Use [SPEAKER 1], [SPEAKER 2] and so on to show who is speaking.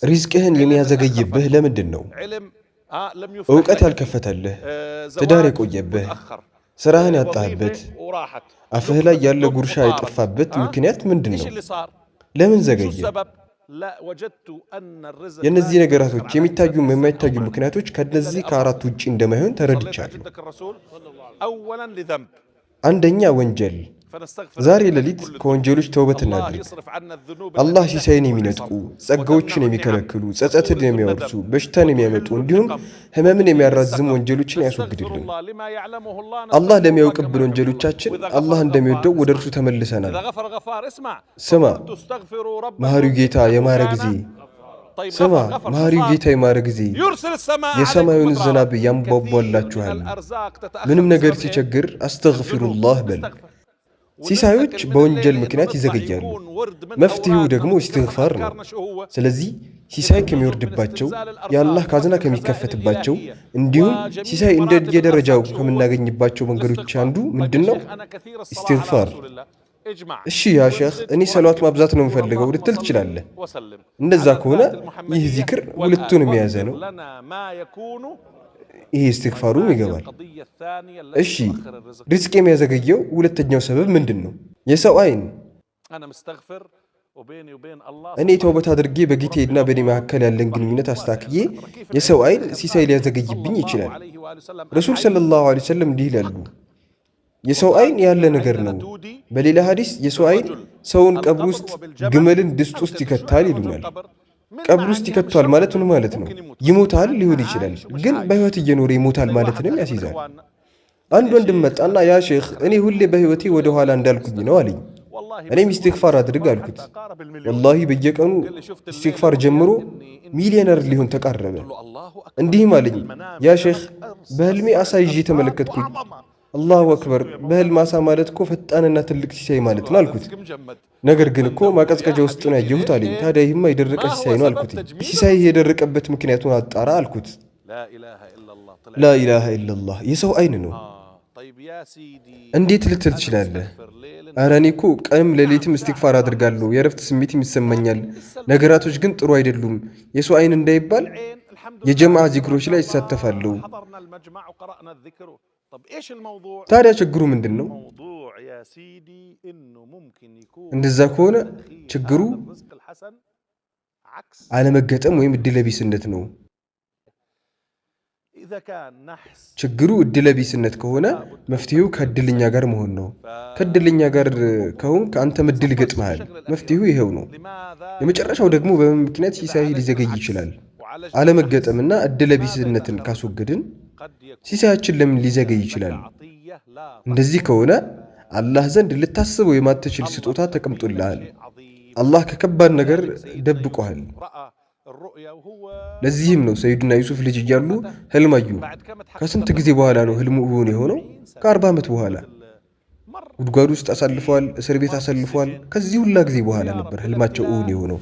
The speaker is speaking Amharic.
[SPEAKER 1] ሪዝቅህን የሚያዘገይብህ ለምንድን ነው? እውቀት ያልከፈተልህ፣ ትዳር የቆየብህ፣ ስራህን ያጣህበት፣ አፍህ ላይ ያለ ጉርሻ የጠፋበት ምክንያት ምንድን ነው? ለምን ዘገየ? የእነዚህ ነገራቶች የሚታዩም የማይታዩ ምክንያቶች ከነዚህ ከአራት ውጪ እንደማይሆን ተረድቻለሁ። አንደኛ ወንጀል። ዛሬ ሌሊት ከወንጀሎች ተውበት እናድርግ። አላህ ሲሳይን የሚነጥቁ፣ ጸጋዎችን የሚከለክሉ፣ ጸጸትን የሚያወርሱ፣ በሽታን የሚያመጡ እንዲሁም ህመምን የሚያራዝሙ ወንጀሎችን ያስወግድልን። አላህ ለሚያውቅብን ወንጀሎቻችን አላህ እንደሚወደው ወደ እርሱ ተመልሰናል። ስማ መሐሪው ጌታ የማረ ጊዜ፣ ስማ መሐሪው ጌታ የማረ ጊዜ የሰማዩን ዝናብ ያንቧቧላችኋል። ምንም ነገር ሲቸግር አስተግፊሩላህ በል። ሲሳዮች በወንጀል ምክንያት ይዘገያሉ። መፍትሄው ደግሞ ኢስትግፋር ነው። ስለዚህ ሲሳይ ከሚወርድባቸው፣ የአላህ ካዝና ከሚከፈትባቸው፣ እንዲሁም ሲሳይ እንደየደረጃው ከምናገኝባቸው መንገዶች አንዱ ምንድን ነው? ኢስትግፋር። እሺ ያ ሼኽ፣ እኔ ሰሏት ማብዛት ነው የምፈልገው ልትል ትችላለህ። እንደዛ ከሆነ ይህ ዚክር ሁለቱንም የያዘ ነው። ይሄ እስትግፋሩም ይገባል። እሺ ሪዝቅ የሚያዘገየው ሁለተኛው ሰበብ ምንድን ነው? የሰው አይን። እኔ ተውበት አድርጌ በጌታዬና በእኔ መካከል ያለን ግንኙነት አስታክዬ የሰው አይን ሲሳይ ሊያዘገይብኝ ይችላል። ረሱል ሰለላሁ ዐለይሂ ወሰለም እንዲህ ይላሉ፣ የሰው አይን ያለ ነገር ነው። በሌላ ሐዲስ የሰው አይን ሰውን ቀብር ውስጥ፣ ግመልን ድስት ውስጥ ይከታል ይሉናል። ቀብር ውስጥ ይከቷል ማለት ምን ማለት ነው? ይሞታል ሊሆን ይችላል፣ ግን በህይወት እየኖረ ይሞታል ማለትንም ያስይዛል። አንድ ወንድም መጣና ያ ሼኽ፣ እኔ ሁሌ በህይወቴ ወደ ኋላ እንዳልኩኝ ነው አለኝ። እኔም ኢስቲግፋር አድርግ አልኩት። ወላሂ በየቀኑ ኢስቲግፋር ጀምሮ ሚሊዮነር ሊሆን ተቃረበ። እንዲህም አለኝ፣ ያ ሼኽ፣ በህልሜ አሳ ይዤ ተመለከትኩኝ። አላሁ አክበር፣ በህልም አሳ ማለት እኮ ፈጣንና ትልቅ ሲሳይ ማለት ነው አልኩት። ነገር ግን እኮ ማቀዝቀዣ ውስጥ ነው ያየሁት አለኝ። ታዲያ ይህማ የደረቀ ሲሳይ ነው አልኩት። ሲሳይ የደረቀበት ምክንያቱን አጣራ አልኩት። ላኢላሃ ኢለላህ፣ የሰው አይን ነው። እንዴት ልትል ትችላለህ? ኧረ እኔ እኮ ቀንም ሌሊትም እስትግፋር አድርጋለሁ፣ የእረፍት ስሜትም ይሰማኛል። ነገራቶች ግን ጥሩ አይደሉም። የሰው አይን እንዳይባል የጀማዓ ዚክሮች ላይ ይሳተፋለሁ። ታዲያ ችግሩ ምንድን ነው? እንደዛ ከሆነ ችግሩ አለመገጠም ወይም እድለቢስነት ነው። ችግሩ እድለቢስነት ከሆነ መፍትሄው ከእድለኛ ጋር መሆን ነው። ከእድለኛ ጋር ከሆንክ አንተም እድል ይገጥመሃል። መፍትሄው ይሄው ነው። የመጨረሻው ደግሞ በምን ምክንያት ሲሳይ ሊዘገይ ይችላል? አለመገጠምና እድለቢስነትን ካስወገድን ሲሳያችን ለምን ሊዘገይ ይችላል? እንደዚህ ከሆነ አላህ ዘንድ ልታስበው የማትችል ስጦታ ተቀምጦልሃል። አላህ ከከባድ ነገር ደብቆሃል። ለዚህም ነው ሰይድና ዩሱፍ ልጅ እያሉ ህልም አዩ። ከስንት ጊዜ በኋላ ነው ህልሙ እውን የሆነው? ከ40 ዓመት በኋላ። ጉድጓድ ውስጥ አሳልፈዋል፣ እስር ቤት አሳልፈዋል። ከዚህ ሁላ ጊዜ በኋላ ነበር ህልማቸው እውን የሆነው።